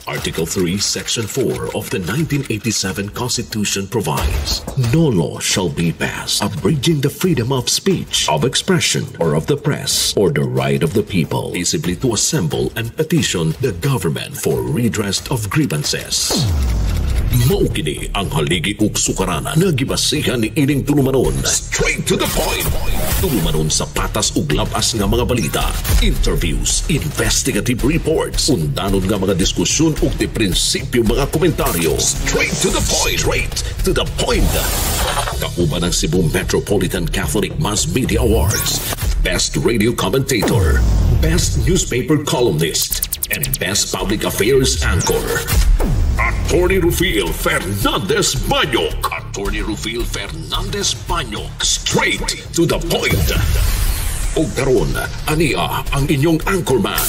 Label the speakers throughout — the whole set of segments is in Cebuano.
Speaker 1: Article 3, Section 4 of the 1987 Constitution provides, "No law shall be passed abridging the freedom of speech, of expression, or of the press, or the right of the people peaceably to assemble and petition the government for redress of grievances." Mao kini ang haligi ug sukaranan nga gibasihan ni ining tulumanon. Straight to the point. Tulumanon sa patas ug labas nga mga balita, interviews, investigative reports, undanon nga mga diskusyon ug di prinsipyo mga komentaryo. Straight to the point. Straight to the point. Kauban ang Cebu Metropolitan Catholic Mass Media Awards, Best Radio Commentator, Best Newspaper Columnist, and Best Public Affairs Anchor. Attorney Rufil Fernandez Banyok. Attorney Rufil Fernandez Banyok. Straight to the point. Og karon, ania ang inyong anchorman.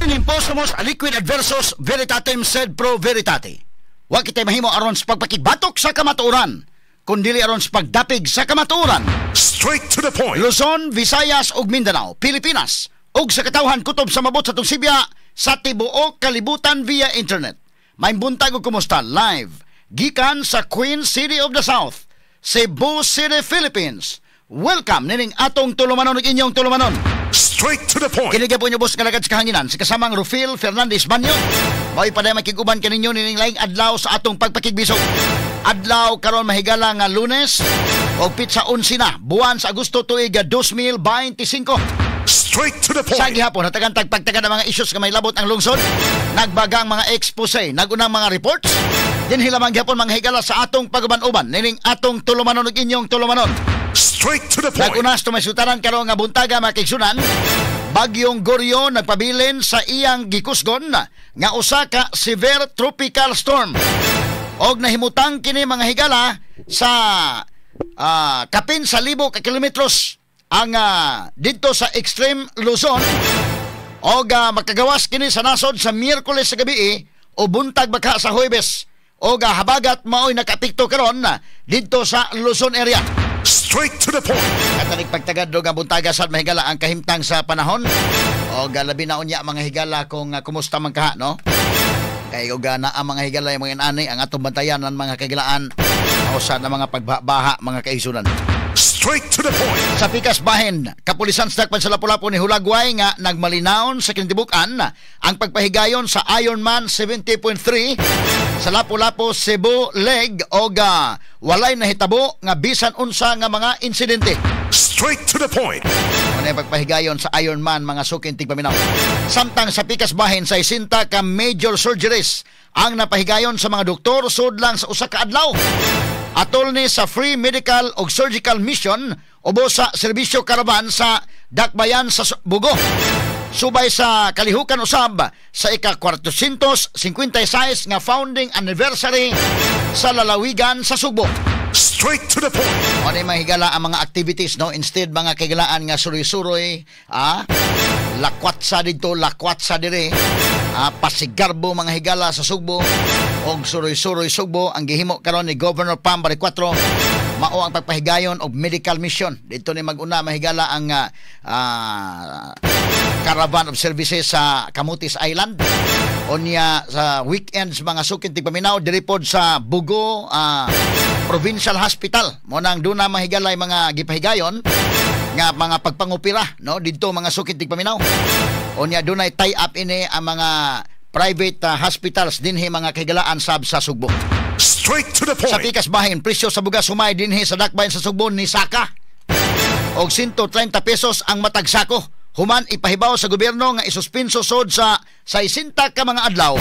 Speaker 2: Imposumus aliquid adversus veritatem sed pro veritate. Wa kitay mahimo aron sa pagpakigbatok sa kamatuoran, kundili aron sa pagdapig sa kamatuoran.
Speaker 3: Straight to the point.
Speaker 2: Luzon, Visayas ug Mindanao, Pilipinas, ug sa katawhan kutob sa mabot sa Sibya sa tibuok kalibutan via internet. Maayong buntag ug kumusta live gikan sa Queen City of the South, Cebu City, Philippines. Welcome nining atong tulumanon ug inyong tulumanon.
Speaker 3: Straight to the point.
Speaker 2: Kini po inyo boss nga lagad sa kahanginan, si kasamang Rufil Fernandez Banyo. Mao'y paday makig-uban kaninyo nining laing adlaw sa atong pagpakigbisog. Adlaw karon, mahigala, nga Lunes og pitsa 11 na buwan sa Agosto, tuig 2025.
Speaker 3: Straight to the
Speaker 2: Sa
Speaker 3: point.
Speaker 2: gihapon, hatagan tagpagtagan ang mga issues nga may labot ang lungsod. Nagbagang mga expose, nagunang mga reports. Dinhi lamang gihapon, mga higala, sa atong paguban-uban nining atong tulumanon ug inyong tulumanon.
Speaker 3: Straight to the point.
Speaker 2: Nagunas to may sutaran karon nga buntaga, mga kaigsunan. Bagyong Goryo nagpabilin sa iyang gikusgon nga usa ka severe tropical storm. Og nahimutang kini, mga higala, sa kapin sa libo ka kilometros ang didto sa extreme Luzon og makagawas kini sa nasod sa Miyerkules sa gabi o buntag baka sa Huwebes og habagat mao'y nakaapekto karon didto sa Luzon area.
Speaker 3: Straight to the point.
Speaker 2: At pagtagad nga buntaga sad, mahigala, ang kahimtang sa panahon. O labi na unya, mga higala, kung kumusta man kaha, no? Kay og naa mga higala yung mga inani ang atong bantayan ng mga kagilaan o sa na mga pagbaha, mga kaigsunan.
Speaker 3: Straight to the point.
Speaker 2: Sa pikas bahin, kapulisan sa Dakpan sa Lapu-Lapu ni hulagway nga nagmalinawon sa kinatibukan ang pagpahigayon sa Ironman 70.3 sa Lapu-Lapu Cebu leg og walay nahitabo nga bisan unsa nga mga insidente.
Speaker 3: Straight to the point.
Speaker 2: Ano yung pagpahigayon sa Ironman, mga suking tigpaminaw. Samtang sa pikas bahin, sa isinta ka major surgeries ang napahigayon sa mga doktor sudlang sa usa ka adlaw. Atol ni sa free medical ug surgical mission ubo sa serbisyo caravan sa Dakbayan sa Bugo. Subay sa kalihukan usab sa ika-456 nga founding anniversary sa lalawigan sa Sugbo.
Speaker 3: Straight to the point.
Speaker 2: Ano yung mga higala ang mga activities, no? Instead, mga kagilaan, nga suroy-suroy, lakwat sa dito, lakwat sa dire, pasigarbo, mga higala, sa Sugbo, og suroy-suroy Sugbo, ang gihimo karon ni Governor Pam Baricuatro, mao ang pagpahigayon og medical mission. Dito ni maguna, mahigala, ang caravan of services sa Camotes Island. Unya sa weekends, mga suking tigpaminaw, diri pod sa Bugo Provincial Hospital. Mo nang duna, mahigalay, mga gipahigayon nga mga pagpangupira, no, didto, mga suking tigpaminaw. Unya dunay tie up ini ang mga private hospitals dinhi, mga kahigalaan, sab sa Sugbo.
Speaker 3: Straight to the
Speaker 2: Sa
Speaker 3: point.
Speaker 2: pikas bahin, presyo sa bugas humay dinhi sa Dakbayan sa Sugbo ni saka og 130 pesos ang matag sako. Human ipahibaw sa gobyerno nga isuspinso sod sa 60 ka mga adlaw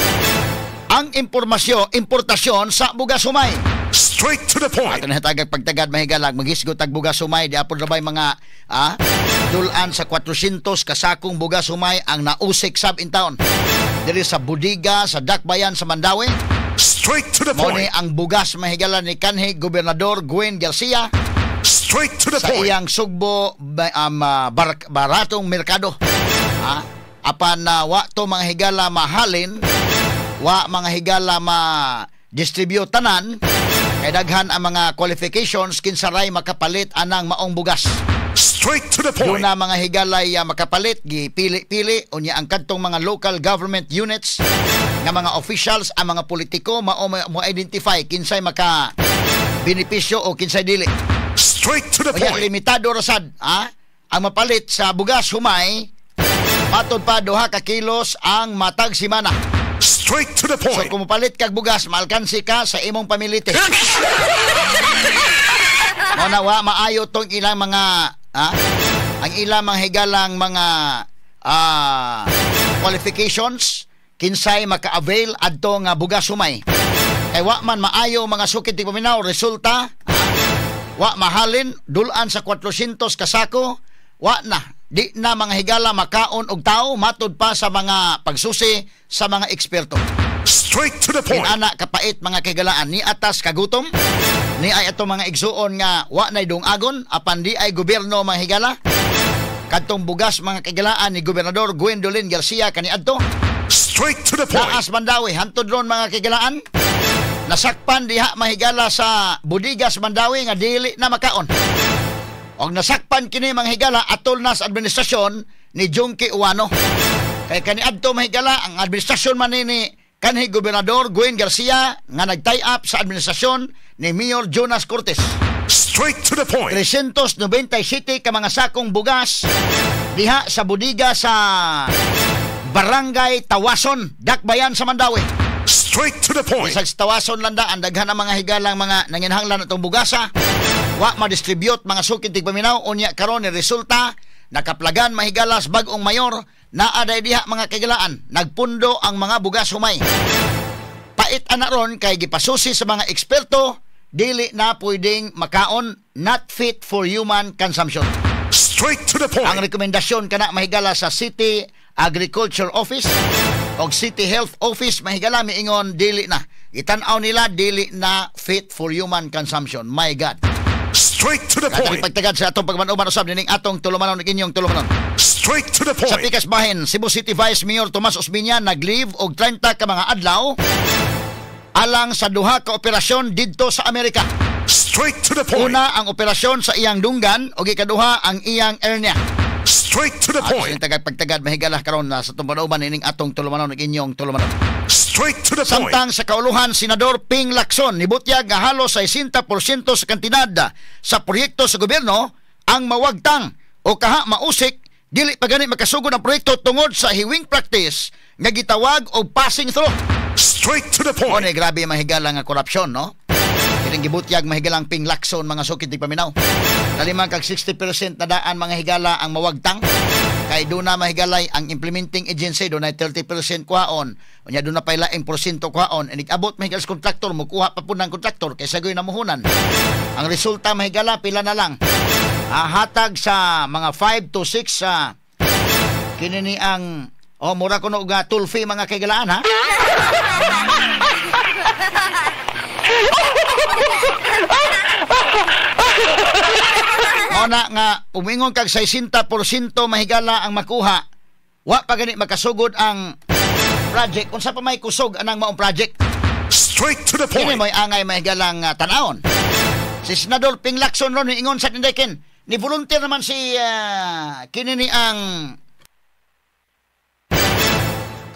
Speaker 2: ang impormasyon, importasyon sa bugas humay.
Speaker 3: Straight to the point.
Speaker 2: Ato na hatagag pagtagad, mahigalag, maghisgot tag bugas humay di apod rabay mga dulan sa 400 kasakong bugas humay ang nausik sab in town. Diri sa budiga sa Dakbayan sa Mandaue.
Speaker 3: Straight to the
Speaker 2: Mao ni
Speaker 3: point.
Speaker 2: ang bugas, mahigala, ni kanhi Gobernador Gwen Garcia
Speaker 3: Straight to the
Speaker 2: sa
Speaker 3: point.
Speaker 2: iyang Sugbo baratong merkado. Apan wa to, mga higala, mahalin, wa, mga higala, ma distribute tanan kay daghan ang mga qualifications kinsaray makapalit anang maong bugas.
Speaker 3: Straight to the point.
Speaker 2: Doon na mga higalay makapalit, gipili-pili, unya ang kadtong mga local government units nga mga officials, ang mga politiko mao mo identify kinsay maka benepisyo o kinsay dili.
Speaker 3: Straight to the
Speaker 2: Unya
Speaker 3: point.
Speaker 2: Limitado ra sad, ha? Ang mapalit sa bugas humay, matod pa 2 ka kilos ang matag simana.
Speaker 3: Straight to the
Speaker 2: So
Speaker 3: point.
Speaker 2: kung mopalit kag bugas, maalkansi ka sa imong pamilite. Mao na wa maayo tong ilang mga, ha? Ang ilang mga higalang mga qualifications kinsay maka-avail adto nga bugas humay. Kay wa man maayo, mga sukid tigpaminaw, resulta, wa mahalin dulan sa 400 kasako, wa na di na mga higala makaon og tao matud pa sa mga pagsusi sa mga eksperto.
Speaker 3: Straight to the point.
Speaker 2: Inana kapait, mga kahigalaan, ni atas kagutom ni ay ato mga igsuon nga wa nay dungagon apan di ay gobyerno, mga higala, kadtong bugas, mga kahigalaan, ni Gobernador Gwendolyn Garcia kaniadto.
Speaker 3: Straight to the point.
Speaker 2: Taas Mandaue hantod ron, mga kahigalaan, nasakpan diha, mahigala, sa budigas Mandaue nga dili na makaon. Og nasakpan kini, mga higala, atol na sa administrasyon ni Jonkie Ouano. Kay kaniadto, mahigala, ang administrasyon man ni kanhi Gobernador Gwen Garcia nga nag-tie up sa administrasyon ni Mayor Jonas Cortes.
Speaker 3: Straight to the point.
Speaker 2: 397 ka mga sakong bugas diha sa budiga sa Barangay Tawason, Dakbayan sa Mandaue.
Speaker 3: Straight to the point.
Speaker 2: Bisag sa Tawason lang daan, daghan ang mga higalang mga nanginhanglan atong bugasa. Wa ma-distribute, mga sukid tigpaminaw, unya karon ni resulta nakaplagan, mahigalas, bag-ong mayor naa day diha, mga kahigalaan, nagpundo ang mga bugas humay. Pait ana ron kay gipasusi sa mga eksperto dili na pwedeng makaon, not fit for human consumption.
Speaker 3: Straight to the point.
Speaker 2: Ang rekomendasyon kana, mahigala, sa City Agriculture Office o City Health Office, mahigala, miingon dili na. Itan-aw nila, dili na fit for human consumption. My God.
Speaker 3: Straight to the
Speaker 2: At
Speaker 3: point.
Speaker 2: pagtagad sa atong pagmanuban usab nining atong tulumanon, inyong tulumanon.
Speaker 3: Straight to the
Speaker 2: Sa
Speaker 3: point.
Speaker 2: pikas bahin, Cebu City Vice Mayor Tomas Osmeña nag-leave og 30 ka mga adlaw alang sa duha ka operasyon didto sa Amerika.
Speaker 3: Straight to the point.
Speaker 2: Una, ang operasyon sa iyang dunggan ug ikaduha ang iyang hernia.
Speaker 3: Straight to the
Speaker 2: Ato
Speaker 3: point.
Speaker 2: sining tagad pagtagad, mahigala, karon na sa tumanuban ining atong tulumanon, inyong tulumanon.
Speaker 3: Straight to the point.
Speaker 2: Samtang sa kauluhan, Senador Ping Lacson nibutyag nga halos 60% sa kantidad sa proyekto sa gobyerno ang mawagtang o kaha mausik, dili pa gani makasugod ang proyekto tungod sa hiwing practice nga gitawag og passing through.
Speaker 3: Straight to the
Speaker 2: O
Speaker 3: point.
Speaker 2: ni grabe, mahigala, nga korupsyon, no? Kining gibutyag, mahigalang Ping Lacson, mga sukid tigpaminaw. Kalimang kag 60% na daan, mga higala, ang mawagtang. Kay doon na, mahigalay, ang implementing agency doon ay 30% kuhaon. Unya doon na pay laing porsyento kuhaon. Inig abot, mahigala, sa kontraktor, mukuha pa po ng kontraktor kay sagoy na muhunan. Ang resulta, mahigala, pila na lang. Hatag sa mga 5 to 6 sa kini ni ang oh mura kuno og toll fee, mga kaigalaan, ha. Mao na nga umingon kag 60%, mahigala, ang makuha. Wa pa gani makasugod ang project. Unsa pa may kusog anang maong project?
Speaker 3: Straight to the
Speaker 2: Kini
Speaker 3: point.
Speaker 2: mo'y angay, mahigalang tan-awon. Si Senador Ping Lacson ron ingon sa tindekin. Ni volunteer naman si kini ni ang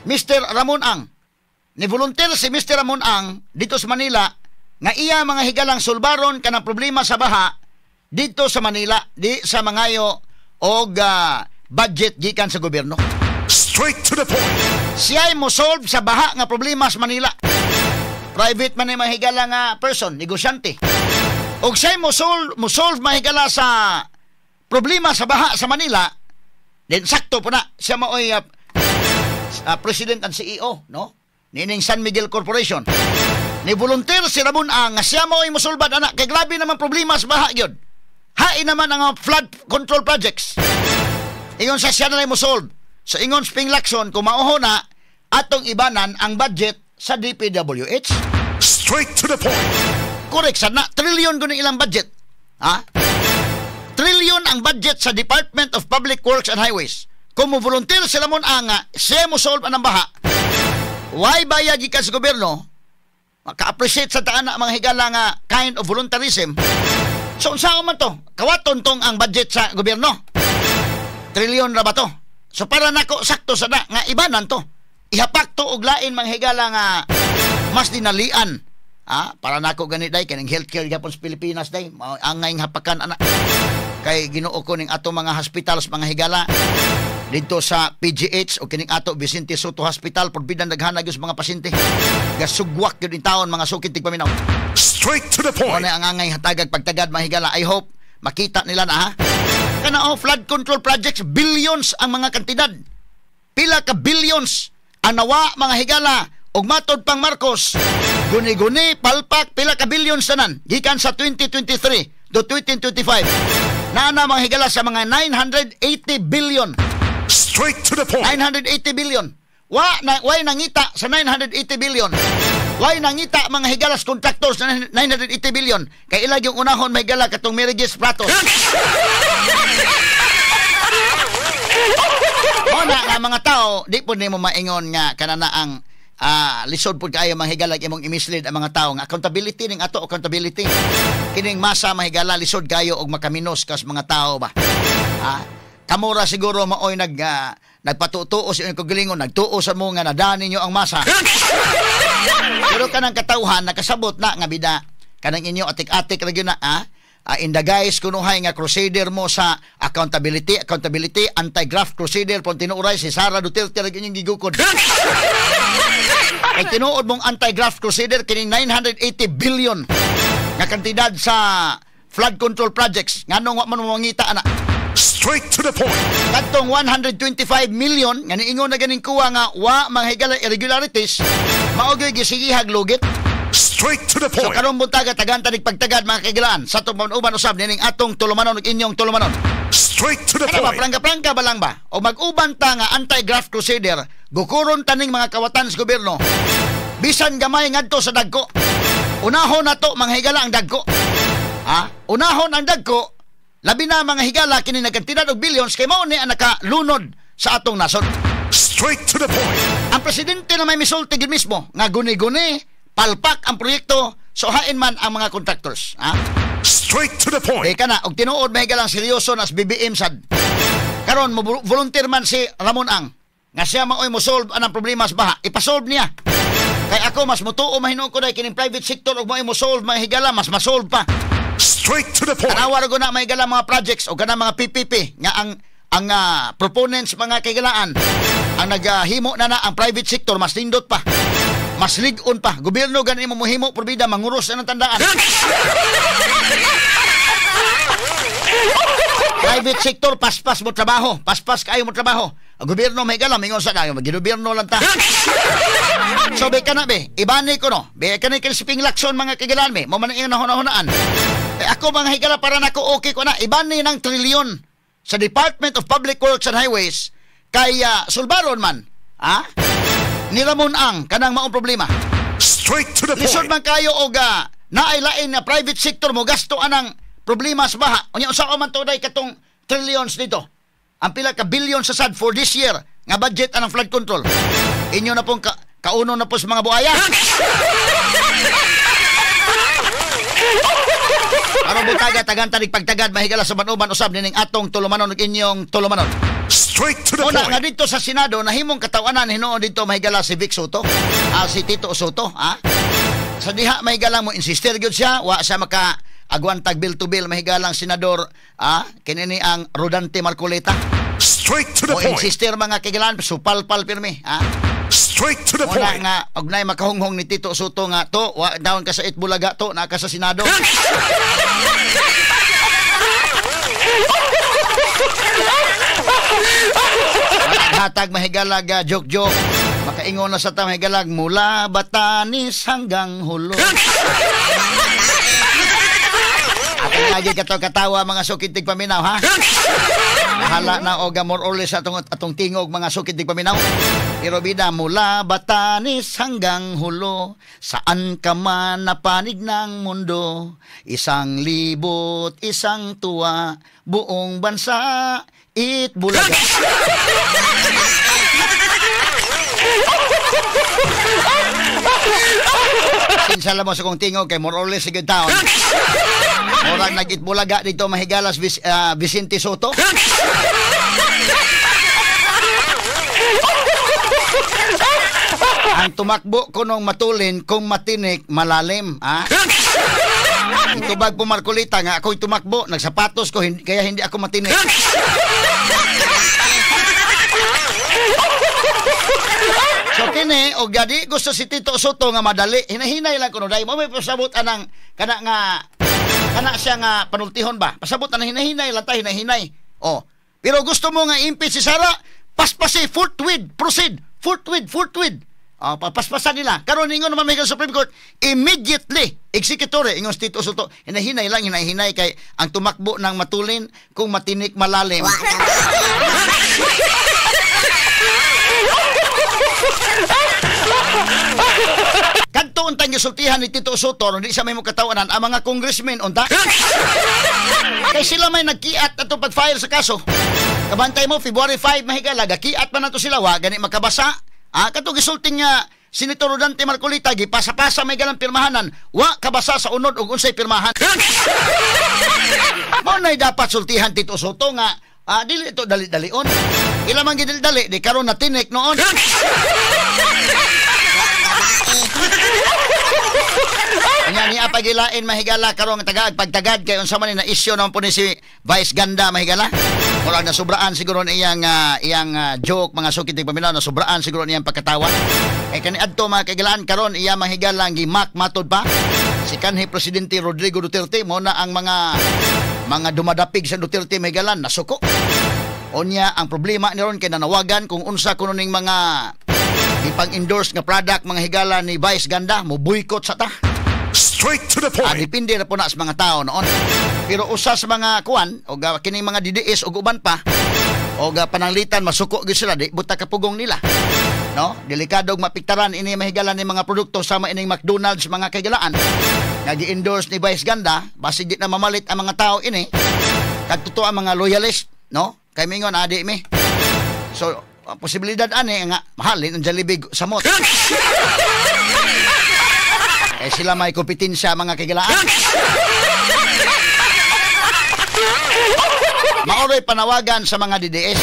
Speaker 2: Mr. Ramon Ang. Ni volunteer si Mr. Ramon Ang dito sa Manila nga iya, mga higalang, sulbaron kanang problema sa baha dito sa Manila di sa mangayo og budget gikan sa gobyerno.
Speaker 3: Straight to the point.
Speaker 2: Siya'y mo solve sa baha nga problema sa Manila. Private man ni, mahigala, nga person, negosyante. Og siya'y mo solve, mahigala, sa problema sa baha sa Manila, then sakto po na siya maoy president and CEO, no? Nining San Miguel Corporation. Ni volunteer si Ramon Ang nga siya maoy mosulbad ana kay grabe naman problema sa baha gyud. Hain naman ang flood control projects. Ingon sa siya na lang mo solve. Sa ingon Ping Lacson, kung mauho na, atong ibanan ang budget sa DPWH.
Speaker 3: Straight to the point.
Speaker 2: Correct, sa na, trillion ko ilang budget. Ha? Trillion ang budget sa Department of Public Works and Highways. Kung mo volunteer sila mo nga, siya mo solve ang baha, why bayad gikan sa gobyerno? Maka-appreciate sa taan na, mga higala, nga kind of voluntarism. So unsa man to? Kawaton tong ang budget sa gobyerno. Trilyon ra ba to? So para nako sakto sa na nga ibanan to. Ihapak to og lain mga higala nga mas dinalian. Ah, para nako gani day kining healthcare gyapon sa Pilipinas day, angay hapakan ana. Kay Ginoo ko ning ato mga hospitals mga higala dito sa PGH o kining ato Vicente Soto Hospital porbidan daghan gyud sa mga pasyente. Gasugwak gyud in taon mga sukid tigpaminaw.
Speaker 3: Straight to the point.
Speaker 2: Mo ang angay hatagag pagtagad mga higala. I hope makita nila na ha. Kana oh, flood control projects, billions ang mga kantidad. Pila ka billions ang nawa mga higala og matod pang Marcos. Guni-guni, palpak, pila ka billions tanan gikan sa 2023 to 2025. Naana mga higala sa mga 980 billion.
Speaker 3: Straight to the point.
Speaker 2: 980 billion. Wa na way nangita sa 980 billion. Way nangita mga higalas contractors na 980 billion. Kay ilag yung unahon may higala katong Marigis Pratos. Ona nga mga tao, di po nimo maingon nga kanana ang lisod po kaayo mga higala imong imislead ang mga tao nga accountability ning ato accountability. Kining masa mga higala lisod kayo og makaminos kas mga tao ba. Kamura siguro maoy nagpatutuo sa inyong kagalingon, nagtuo sa mo nga nadani ninyo ang masa. Pero kanang katawhan nakasabot na nga bida kanang inyo atik-atik ra gyud na in the guise kunuhay nga crusader mo sa accountability, accountability, anti-graft crusader pon tinuoray si Sara Duterte ra gyud inyong gigukod. Kay tinuod mong anti-graft crusader kining 980 billion nga kantidad sa flood control projects nganong wa man mangita ana.
Speaker 3: Straight to the point.
Speaker 2: Kadtong 125 million nga niingon na ganing kuha nga wa mga higala irregularities mao gyud gisigihag lugit.
Speaker 3: Straight to the point.
Speaker 2: So karon buntaga tagan tanig pagtagad mga kahigalaan sa atong uban usab nining atong tulumanon ug inyong tulumanon.
Speaker 3: Straight to the
Speaker 2: ano
Speaker 3: point.
Speaker 2: Ba, prangka-prangka ba lang ba? O mag-uban ta nga anti-graft crusader gukuron taning mga kawatan sa gobyerno bisan gamay ngadto sa dagko. Unahon nato mga higala ang dagko. Ha? Unahon ang dagko. Labi na mga higala kini nagkantidad og billions kay mao ni ang nakalunod sa atong nasod.
Speaker 3: Straight to the point.
Speaker 2: Ang presidente na may misulti gid mismo nga guni-guni palpak ang proyekto so hain man ang mga contractors. Ha?
Speaker 3: Straight to the point.
Speaker 2: Di ka na og tinuod mga higalang seryoso nas BBM sad. Karon mo volunteer man si Ramon Ang nga siya maoy mo solve anang problema sa baha. Ipasolve niya. Kay ako mas mutuo mahinuon ko dai kining private sector og mo'y mo solve mga higala mas masolve pa.
Speaker 3: Straight to the point.
Speaker 2: Tanawa ra na may gala mga projects o kana mga PPP nga ang proponents mga kaigalaan ang naghimo na na ang private sector mas nindot pa. Mas lig-on pa. Gobyerno gani mo mohimo probida manguros na ng tandaan. Private sector paspas mo trabaho, paspas kaayo mo trabaho. Ang gobyerno may gala mingon sa kayo, magigobyerno lang ta. So be kana be, ibani ko no. Be kana kay Siping Lacson mga kaigalaan be, mo man ang nahuna-hunaan. Eh, ako mga higala para nako okay ko na ibani ng trilyon sa Department of Public Works and Highways kay sulbaron man. Ha? Ni Ramon Ang kanang maong problema.
Speaker 3: Straight to the point.
Speaker 2: Lisod man kayo og naay lain na private sector mo gasto anang problema sa baha. Unya unsa man to day katong trillions dito. Ang pila ka billion sa sad for this year nga budget anang flood control. Inyo na pong kauno na po sa mga buaya. Aron buntaga tagan tanig pagtagad mahigala sa banuban usab nining atong tulumanon ug inyong tulumanon.
Speaker 3: Straight to the
Speaker 2: Una,
Speaker 3: point.
Speaker 2: nga dito sa Senado nahimong katawanan hinuon dito mahigala si Vic Soto, si Tito Soto, ha? Sa diha mahigala mo insister gyud siya, wa siya maka agwantag bill to bill mahigalang senador, kinini ang Rodante Marcoleta.
Speaker 3: Straight to the
Speaker 2: o
Speaker 3: point.
Speaker 2: Insister mga kaigalan supalpal pirmi, ha?
Speaker 3: Straight to the
Speaker 2: Wala
Speaker 3: point.
Speaker 2: nga og nay makahunghong ni Tito Soto nga to, wa down ka sa Itbulaga to, naa ka sa Senado. Hatag mahigalag joke joke. Makaingon na sa ta mahigalag mula Batanes hanggang Hulo. Atong lagi kato katawa mga sukid tigpaminaw ha. Bahala na og more or less atong tingog mga sukid tigpaminaw. Pero bida mula Batanes hanggang Hulo, saan ka man napanig ng mundo, isang libot, isang tuwa, buong bansa, Itbulaga. Sinsala mo sa kong tingog kay more or less sige taon. Murag nag-itbulaga dito mahigalas Vicente Soto. Ang tumakbo kunong matulin kung matinik malalim, ha? Itubag po Marcolita nga ako'y tumakbo, nagsapatos ko hindi, kaya hindi ako matinik. So kini og gadi gusto si Tito Soto nga madali, hinahinay lang kuno dai mo may pasabot anang kana nga kana siya nga panultihon ba? Pasabot anang hinahinay lang ta, hinahinay. Oh. Pero gusto mo nga impeach si Sara, paspasi forthwith, proceed, forthwith, forthwith. Oh, papaspasan nila. Karon ingon naman may Supreme Court, immediately executory ingon si Tito Soto, hinahinay lang, hinahinay kay ang tumakbo ng matulin kung matinik malalim. Kadto untang gisultihan ni Tito Soto, hindi siya may mukatawanan ang mga congressmen unta. Kay sila may nagkiat ato pag-file sa kaso. Kabantay mo February 5 mahigala, gakiat pa nato sila wa gani makabasa. Ah, katong gisulti nga Senator Rodante Marcolita gipasa-pasa may galang pirmahanan, wa kabasa sa unod og unsay pirmahan. Mao nay dapat sultihan Tito Soto nga dili ito dali-dalion. Ila man gidali-dali di karon natinik noon. Anya niya pagilain mahigala karong tagaag pagtagad kay unsa man ni na issue naman po ni si Vice Ganda mahigala. Murag nasubraan siguro ni iyang iyang joke mga sukit ng paminaw, nasubraan siguro niyang pagkatawa. Kay kaniadto mga kaigalaan karon iya mahigala ang gimak matod pa si kanhi Presidente Rodrigo Duterte mo na ang mga dumadapig sa Duterte mahigala nasuko. Onya ang problema ni ron kay nanawagan kung unsa kuno ning mga ipang-endorse nga product mga higala ni Vice Ganda mo boycott sa ta.
Speaker 3: Straight to the point.
Speaker 2: Depende na po na sa mga tao noon. Pero usa sa mga kuan o kining mga DDS og uban pa o pananglitan masuko gyud sila di buta kapugong nila. No? Delikado og mapiktaran ini mahigala ni mga produkto sama ining McDonald's mga kaigalaan. Nga gi-endorse ni Vice Ganda, basig di na mamalit ang mga tao ini. Kadto ang mga loyalist, no? Kay mingon adi mi. So posibilidad ani nga mahalin ang Jollibee samot. Eh sila may kompetensya mga kaigalaan. Maoroy panawagan sa mga DDS.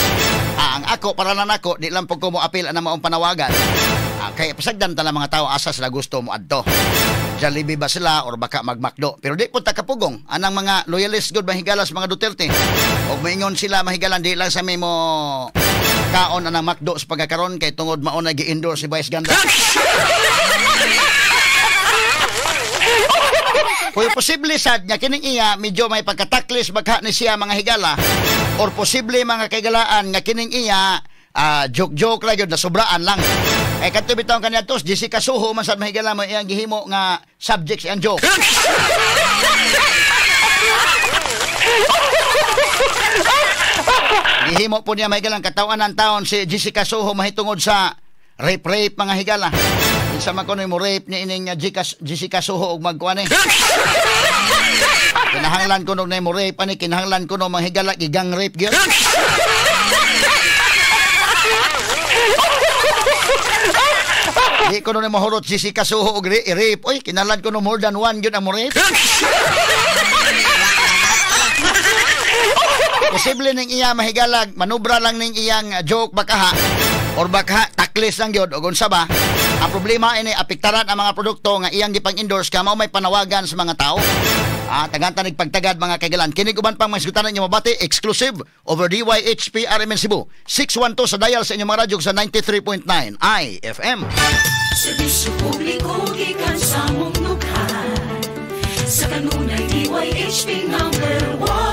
Speaker 2: Ang ako, para lang ako, di lang po ko mo apil ang maong panawagan. Kaya pasagdan tala mga tao asa sila gusto mo adto. Jollibee ba sila or baka magmakdo. Pero di po takapugong. Anang mga loyalist good mahigalas mga Duterte. O maingon sila mahigalan di lang sa may mo kaon anang makdo sa pagkakaroon kay tungod mauna gi-endorse si Vice Ganda. Kung posible sad nga kining iya medyo may pagkataklis bagha ni siya mga higala or posible mga kaigalaan nga kining iya joke-joke lang yun, nasubraan lang. Eh kadto bitaw kaniadto Jessica Soho man sad mahigala mo iyang gihimo nga subject iyang joke. Gihimo po niya mahigalang katawan ng taon si Jessica Soho mahitungod sa rape-rape mga higala. Kinsa man kuno mo rape ni ining Jessica Soho og magkuan eh. Kinahanglan kuno na mo rape ani, kinahanglan kuno mga higala gigang rape gyud. Di kuno ni mahurot Jessica Soho og rape. Oy, kinahanglan kuno more than one gyud ang mo rape. Posible ning iya mahigalag manubra lang ning iyang joke bakaha or baka taklis lang gyud og unsa ba. Ang problema ini apektaran ang mga produkto nga iyang gipang-endorse ka mao may panawagan sa mga tao. Tagantan nagpagtagad mga kaigalan. Kinig uban pang mga isgutan ninyo mabati exclusive over DYHP RMN Cebu 612 sa dial sa inyong mga radyo sa 93.9 IFM.
Speaker 4: Serbisyo publiko gikan sa mong dughan. Sa kanunay DYHP number 1.